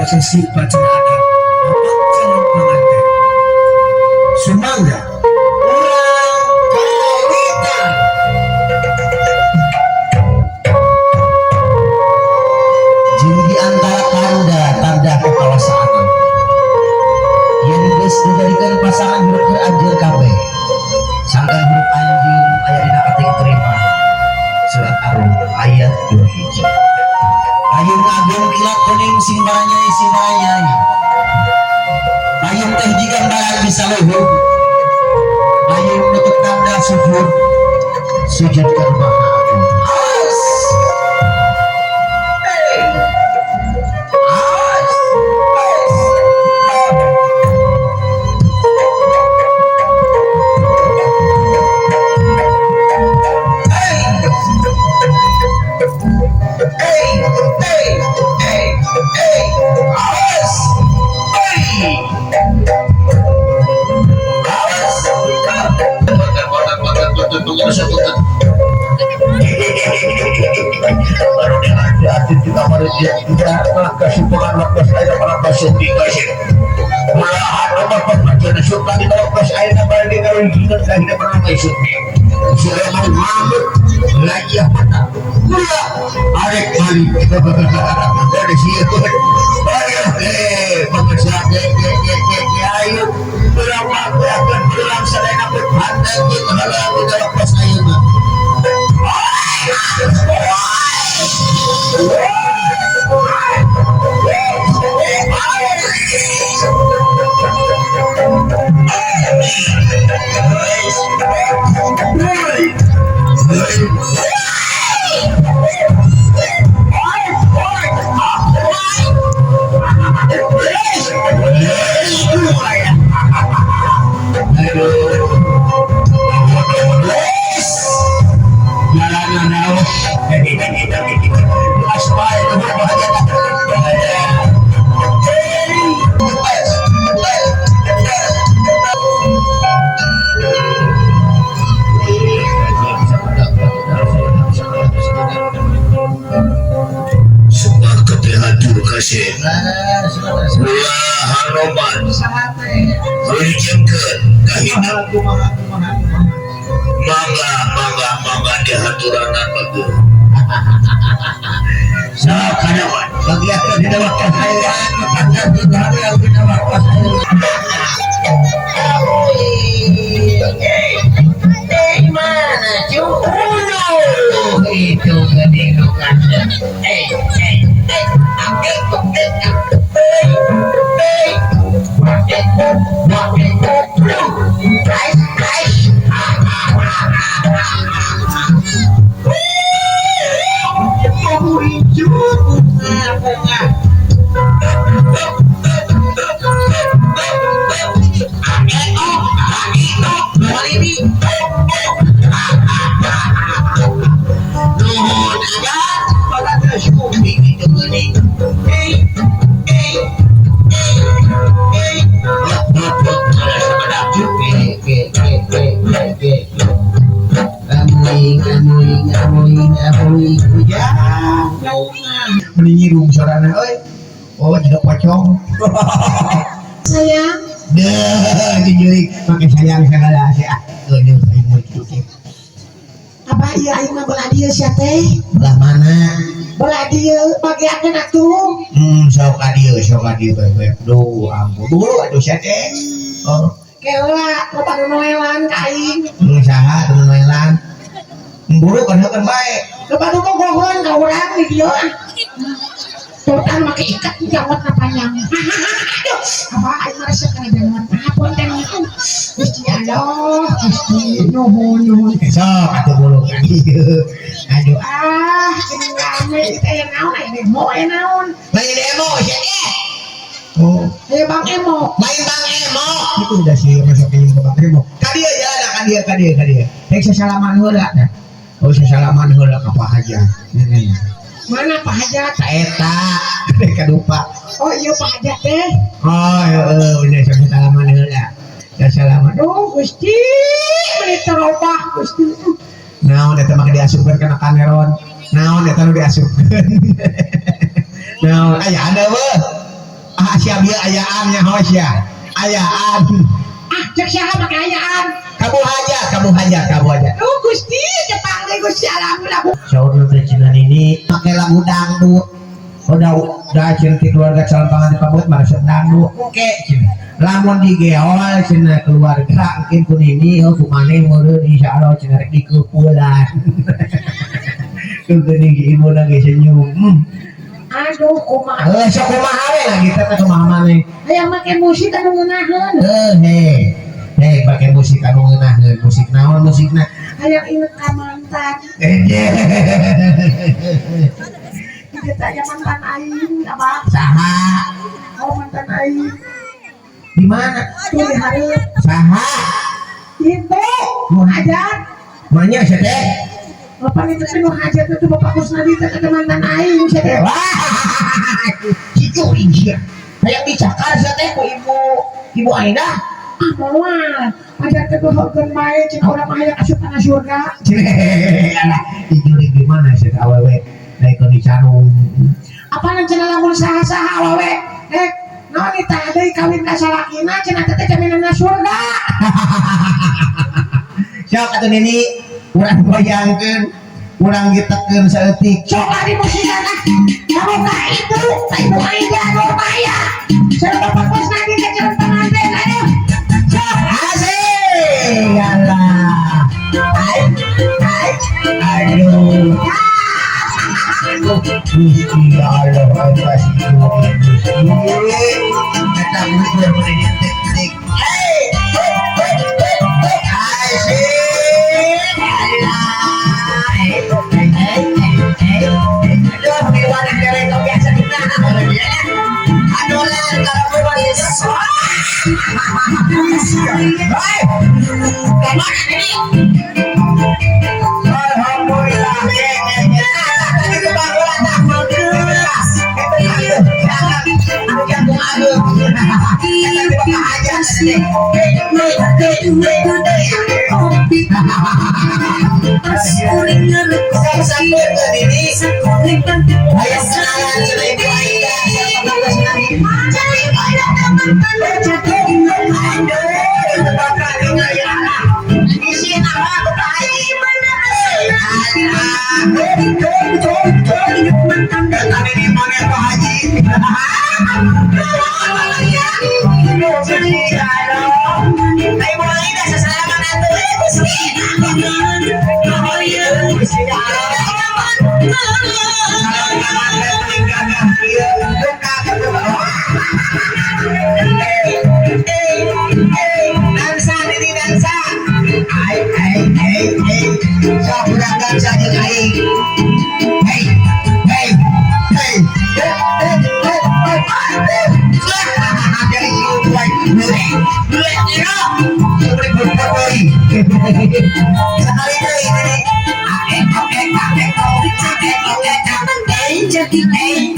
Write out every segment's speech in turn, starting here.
Prosesi upacara adat mapak calon pengantin. Sumangga urang kawitan. Jeung di antara tanda-tanda kekawasaan yen geus dijadikeun pasangan hirup keur anjeun kabeh sangkan hirup anjeun aya dina kating terima. Surat Ar-Rum ayat 21. Payung agung kilat kuning, sing baranyai, sing baranyai. Payung teh jika barang bisa luhur. Payung nutup tanda sujud, sujud ke Maha Agung. Awas. Hey. Awas. Awas. Hey. Hey, hey, hey, hey, awas. Hey. Awas. Baru dihati juga manusia tidak kesimpulan waktu saya para pasien dikasih. Mulahan nomor pembaca suka di bawah saya balik kalau kita tidak pernah masuk. Sudah mau ngamuk lagi apa? Mula arek balik dari situ. Ayo, pekerja, ayo. Berapa akan pulang selain aku pandang gitu kalau di dalam pas ayo mah. Mangga mangga mangga dihaturanan bagus. Sok kadawan. Bagian dina waktu saya. Mana cu? Itu gede lukan. Eh eh eh. Menyirung sorana euy. Oh, jiga pocong. Sayang. Deh, jujur make sayang segala sia. Aduh, aing mah kitu teh. Apa ieu aing mah belah dieu sia teh? Belah mana? Belah dieu bagiakeun atuh. Sok ka dieu, sok ka dieu bae. Duh, ampun. Buru atuh sia teh. Oh, Kela, loba nu noelan ka aing. Saha nu noelan? Buru kan heukeun bae. Loba nu bogoheun ka urang di dieu ah. Tutan make ikat jangotna panjang. Aduh, apa aing mah resep kana janggot. Punten. Gusti Allah, Gusti nuhun nuhun. Sok atuh buru ka dieu. Aduh, Ah, ini rame itu aya naon, aya demo, aya naon. Lain demo sia teh. Oh, Aya Bang Emo. Lain Bang Emo. Itu udah sih masuk ke Bang Emo. Ka dieu jalan ka dieu ka dieu ka dieu. Rek sasalaman heula dah. Oh, sasalaman heula ka Pak Hajat. Mana Pak Hajat? Eta, rek kadupa. Oh iya Pak Hajat teh. Oh, heeh, udah sasalaman heula. Sasalaman. Aduh, Gusti, meuni terobah Gusti. Naon eta mah diasupkeun kana kaneron. Naon eta nu diasupkeun. Naon aya ada weh. Ah sia bieu ayaan nya ho sia. Ayaan. Ah cek saha make ayaan? Kamu hajat, kamu hajat, kamu hajat. Duh Gusti, Jepang deui Gusti alam lagu. Saur nu teh cenah nini make lagu dangdut. Udah udah cenah ti keluarga calon panganten pamut mah resep dangdut. Oke cenah. Lamun digeol cenah keluarga mungkin ku nini oh ku maneh meureun insyaallah cenah rek dikeupulan. Tuh geuning si ibu lagi senyum. Aduh kumaha. Eh sok kumaha we lagi teh kumaha maneh. Hayang make musik anu ngeunaheun. Eh hei. Hei make musik anu ngeunaheun, musik naon musikna? Hayang inget ka mantan. Eh Ieu teh aya mantan aing abah. Saha? Oh mantan aing. Di mana? Tuh di hareup. Saha? Ibu, nu hajat. Manya sia teh? Bapak itu teh nu hajat itu Bapak Kusnadi teh teh mantan aing sia teh. Wah, si juring sia. Hayang dicakar sia teh ku ibu Ibu Aida. Ah moal. Hajat teh heukeun bae cenah urang mah hayang asup kana surga. Alah, si juring di mana sia teh awewe? Naik di carung. Apaan cenah lamun saha-saha awewe? Eh, naon tah deui kawin ka salakina cenah teh jaminanna surga. Sok atuh nini, urang goyangkeun, urang gitekeun saeutik. Sok lah di musikan ah. Kamu ka ibu, ka Ibu Aida Nurmaya. Sareng Bapak Kusnadi ka calon pengantin ayo. Sok. Asik, alah. Ai, ai, aduh. Gusti Allah, apa sih Gusti? Eta mulut boleh ditik-tik. Hey, hey, hey, hey, hey. Asik, alah. Hey, hey, hey, hey. Aduh, miwarang derek biasa dina. Aduh, lah, kalau miwarang itu. Hei,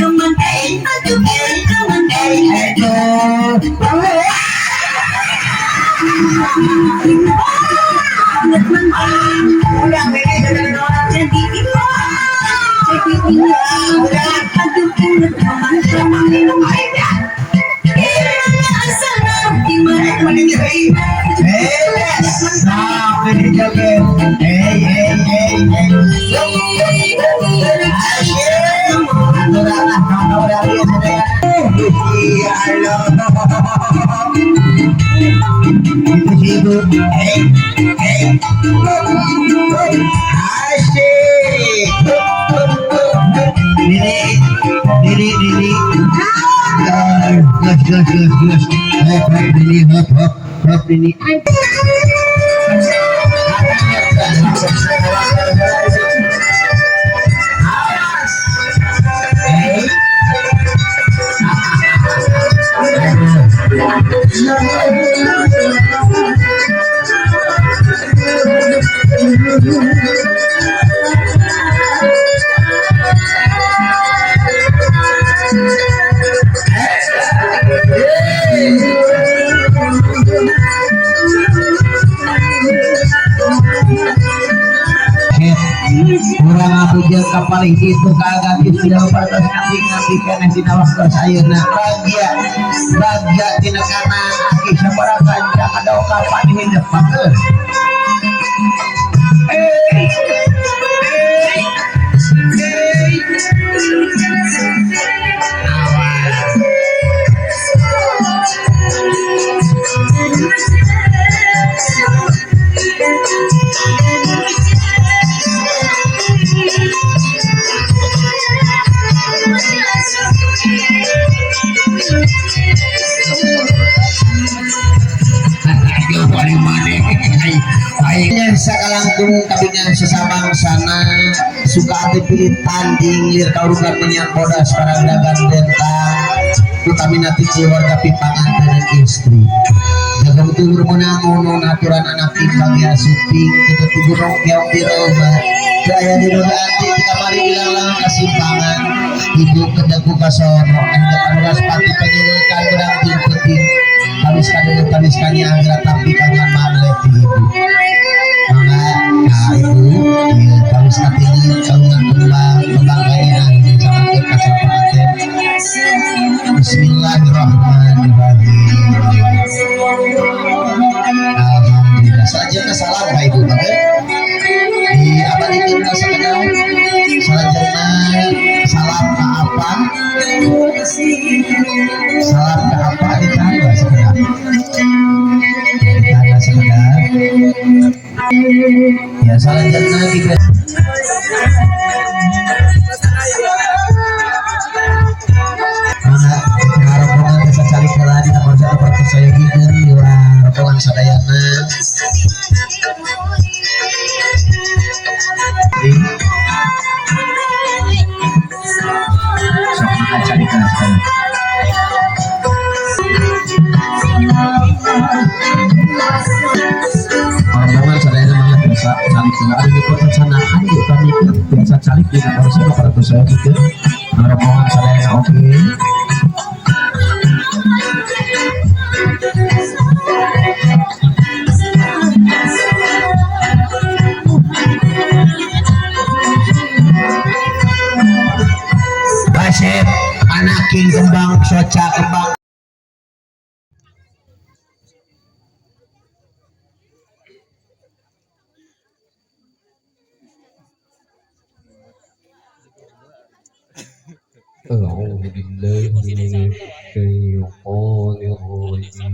kemana ini? Alhamdulillah. Katinggal kapalih itu kaganti sudah pada nganti keneh dina waktu ayeuna bagya bagya tina kana aki sabaraha kanca kadaw kapan hidup bagus. Sakalangkung kabingan sesama sana suka ati pilih tanding lir kaurugan menyak bodas parangdagan dentang utamina ti warga pipangan dan istri jaga betul menang ngono aturan anak timbang ya suping tetep di gunung keong di roba daya di roda anti kamari bilang kasimpangan ibu kedaku kasono anda anuras pati penyelukan berang penting habis kadang habis kanya anggra tapi kangen mangleti ibu maka nah ibu ya harus katingan kaungan kembang kembang kaya sama kaca perhatian. Bismillahirrahmanirrahim. Alhamdulillah. Selanjutnya salam Pak Ibu Bapak. Di apa itu sekedar selanjutnya salam ke apa? Salam ke apa ditahan nggak sekedar? Ditahan sekedar. Ya selanjutnya kita mana rombongan desa Calikela di nomor satu partai saya gigir lurah rombongan sadayana. Sok makan Calikela sekali. Rombongan sadayana mangat desa Calikela ada di perencanaan di pamikeun desa Calik di nomor satu partai saya gigir rombongan sadayana oke. Kasep anaking kembang soca kembang أعوذ بالله من الشيطان الرجيم.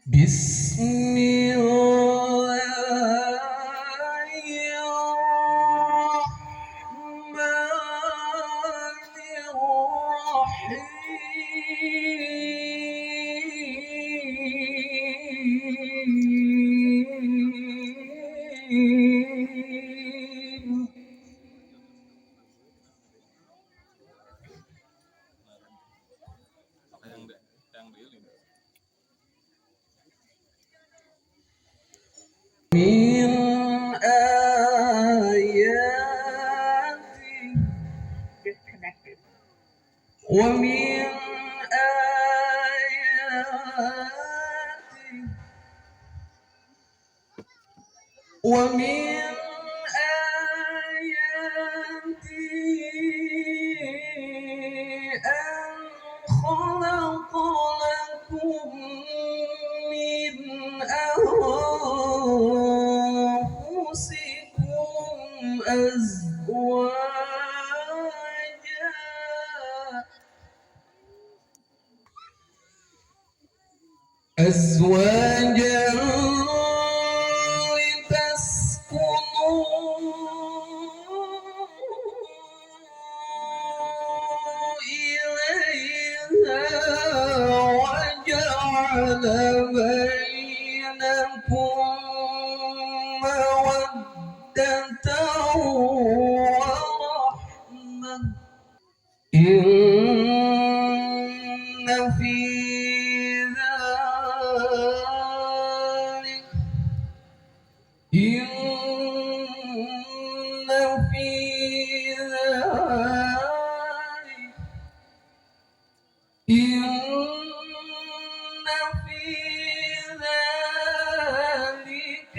بسم الله الرحمن الرحيم. من آياته ومن آياته ومن آياته أن خلق لكم من أنفسكم أزواجا لتسكنوا إليها وجعل بينكم مودة ورحمة. إن في ذلك إن في ذلك إن في ذلك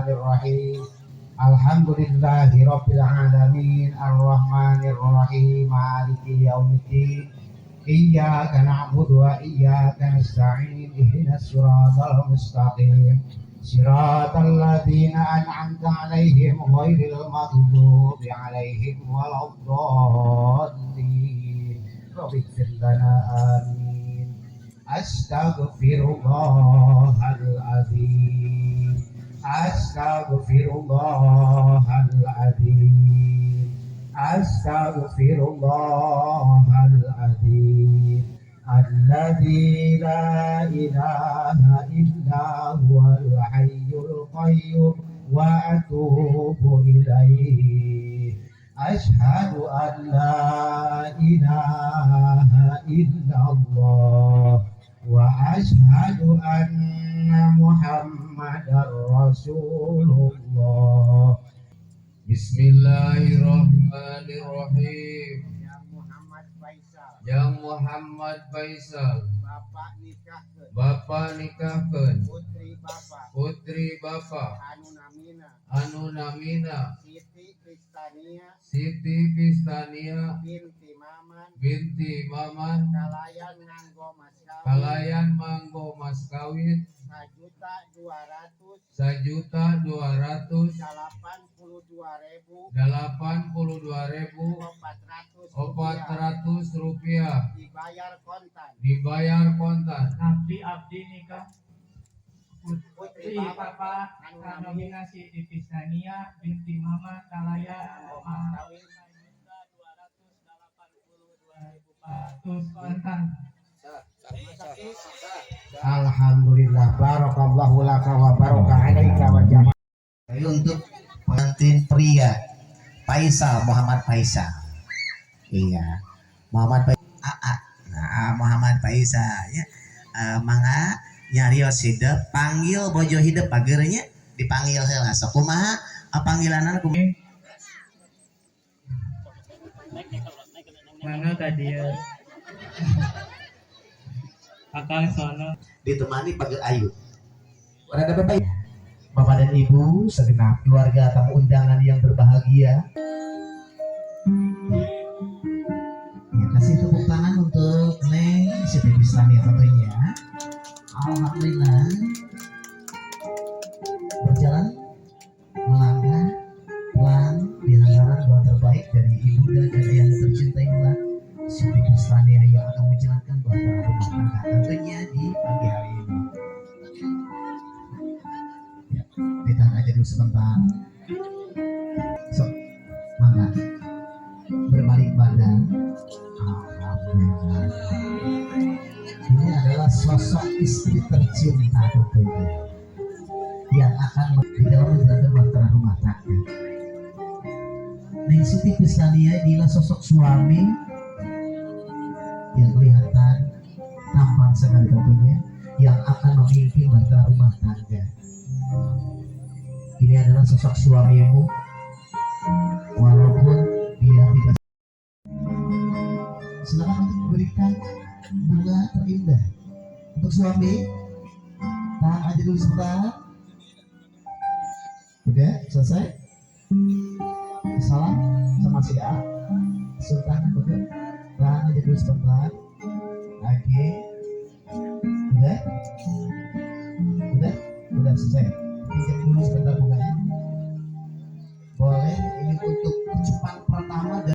Bismillahirrahmanirrahim. Alhamdulillahi rabbil alamin arrahmanir rahim maliki yaumiddin. Iyyaka na'budu wa iyyaka nasta'in ihdinas siratal mustaqim. Siratal ladzina an'amta 'alaihim ghairil maghdubi 'alaihim waladdallin. Rabbighfir lana amin. Astaghfirullahaladzim. Astaghfirullahaladzim. Astaghfirullahaladzim. Alladzi la ilaha illa huwal hayyul qayyum wa atubu ilaihi. Ashhadu an la ilaha illallah wa ashhadu anna Muhammadar Rasulullah. Bismillahirrahmanirrahim. Ya Muhammad Faisal, Yang Muhammad Faisal, Bapak nikahkeun Bapak nikahkeun putri Bapak putri Bapak anu namina anu namina Siti Kristania Siti Kristania binti Maman binti Maman kalayan nganggo mas kawin kalayan manggo mas kawin 1.282.000 1.282.400 400 rupiah dibayar kontan. Dibayar kontan. Abdi abdi nikah Putri putri Bapak Bapak anu namina namina Siti Kristania binti Mama kalayan nganggo mas kawin 1.282.400 kontan. Alhamdulillah, barakallahu laka wa baraka alaika wa jamaah. Untuk pengantin pria Faisal, Muhammad Faisal. Iya, Muhammad Faisal. AA. Nah, Muhammad Faisal ya. Mangga nyarios hidep, panggil bojo hidep pagernya, dipanggil heula, sok kumaha panggilanna kumaha? Mana tadi ya? Akang sono. Ditemani pager ayu. Rada bapak, Bapak dan Ibu, segenap keluarga, tamu undangan yang berbahagia. Ya, kasih tepuk tangan untuk Neng Siti Kristania tentunya. Alhamdulillah berjalan melangkah pelan di antara doa terbaik dari ibunda dan ayah tercinta, inilah Siti Kristania yang akan menjalankan bahtera rumah tangga tentunya di pagi hari ini. Ya, ditahan aja dulu sebentar. Sok, mangga berbalik badan. Alhamdulillah. Ini adalah sosok istri tercinta tentunya yang akan di dalam menjalankan bahtera rumah tangga. Neng Siti Kristania, inilah sosok suami yang kelihatan tampan sekali tentunya yang akan memimpin bahtera rumah tangga. Ini adalah sosok suamimu walaupun dia tidak. Silakan untuk berikan bunga terindah untuk suami. Tahan aja dulu sebentar. Udah selesai, salam sama si A Sultan. Betul, tahan aja dulu sebentar. Oke, udah selesai. Pinjam dulu sebentar bunganya, boleh. Ini untuk kecupan pertama dan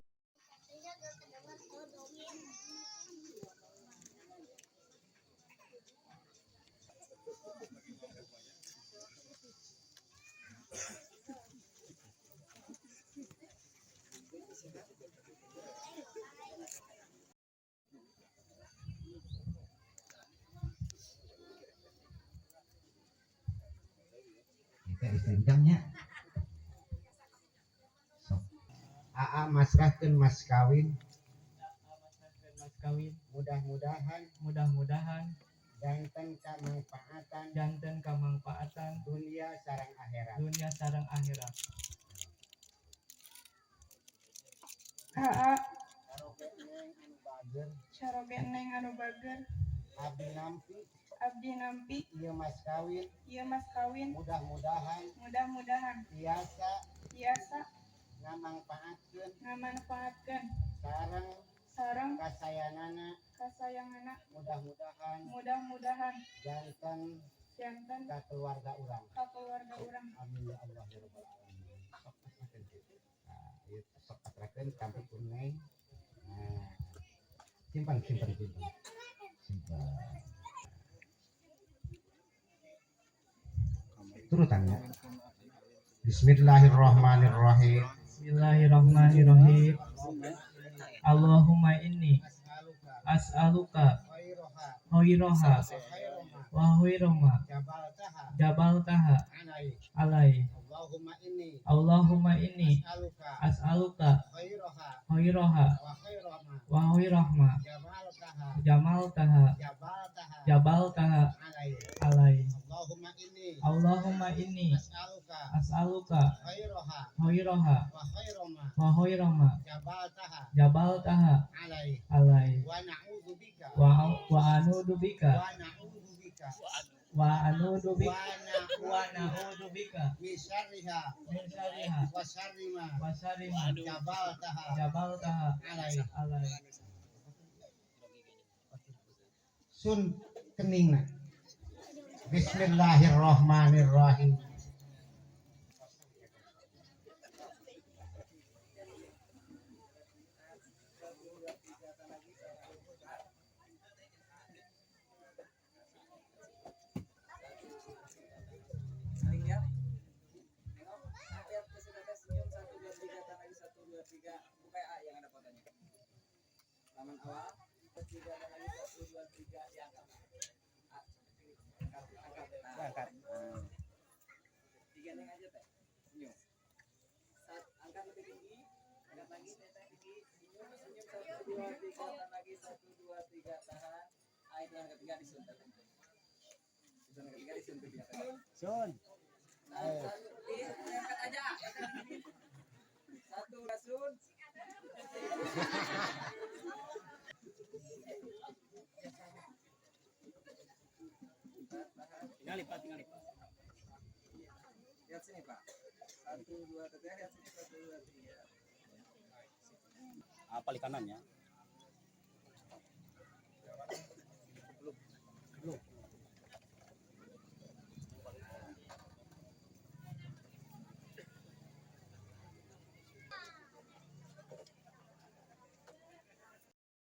kita istri ujangnya. Sok. Aa masrahkeun mas kawin. Mas kawin. Mudah-mudahan Mudah-mudahan janten kamangfaatan janten kamangfaatan dunia sareng akhirat. Dunia sareng akhirat. Aa. Caroge neng anu bager. Caroge neng anu bager. Abdi nampi. Abdi nampi ieu mas kawin. Ieu mas kawin. Mudah-mudahan mudah-mudahan tiasa tiasa ngamangpaatkeun ngamanfaatkeun sareng sareng kasayanganna. Kasayanganna. Mudah-mudahan mudah-mudahan janten janten ka keluarga urang. Ka keluarga urang. Amin ya Allah ya rabbal alamin. Sok pasrahkeun kitu. Nah, ieu sok pasrahkeun kampi tunai. Nah, simpan, simpan, simpan, simpan. Turutannya. Bismillahirrahmanirrahim. Bismillahirrahmanirrahim. Allahumma inni As'aluka as'aluka khairaha khairaha wa khairama wa khairama jabaltaha jabaltaha alai. Alai. Allahumma inni Allahumma inni as'aluka as'aluka khairaha khairaha wa khairama wa khairama jabaltaha jamaltaha jabaltaha jabaltaha alai. Alai. Allahumma inni Allahumma inni as'aluka as'aluka khairaha khairaha wa khairama wa khairama jabaltaha jabaltaha alai. Alai. Wa na'udzubika wa anudu bika wa na'udzubika wa anudu wa bika wa na'udzu na'udzu bika min syarriha min syarriha wa syarri ma wa syarri ma jabaltaha jabaltaha alai. Alai. Sun keningna. Bismillahirrahmanirrahim. Sun. Ayo. Paling kanan ya.